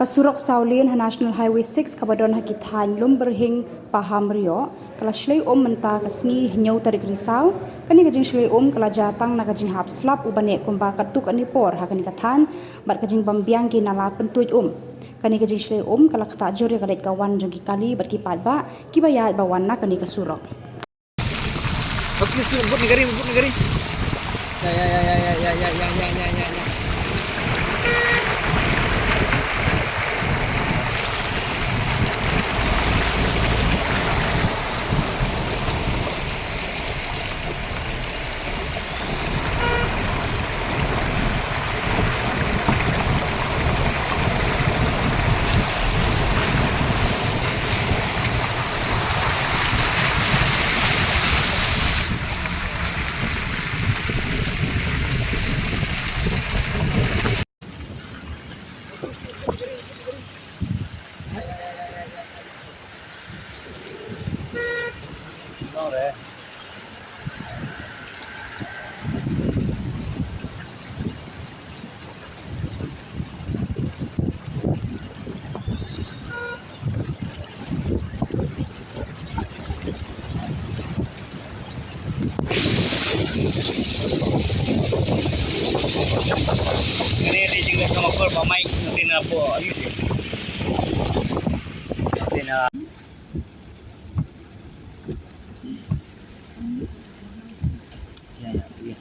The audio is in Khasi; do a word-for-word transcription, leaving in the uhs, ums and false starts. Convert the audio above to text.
Surok saw lane ha National Highway six kaba don ha ki thaiñ Lumbyrhing, Pahamrioh, ka la shlei um mynta ka sngi hynñiew tarik Risaw. Kane ka jingshlei um ka la jia tang na ka jinghap slap uba neh kumba katto katne por ha kane ka thaiñ bad ka jingbym biang ki nala pyntuid um. Kane ka jingshlei um ka la ktah jur ïa ka leit ka wan jong ki kali bad ki paidbah kiba ïaid ba wan na kane ka surok. Excuse me, bud negari, bud negari. Ya, ya, ya. Kane dei jingdon ka mapur ba mai nanti na po ayu dei. Nanti na. Ya, ya, ya.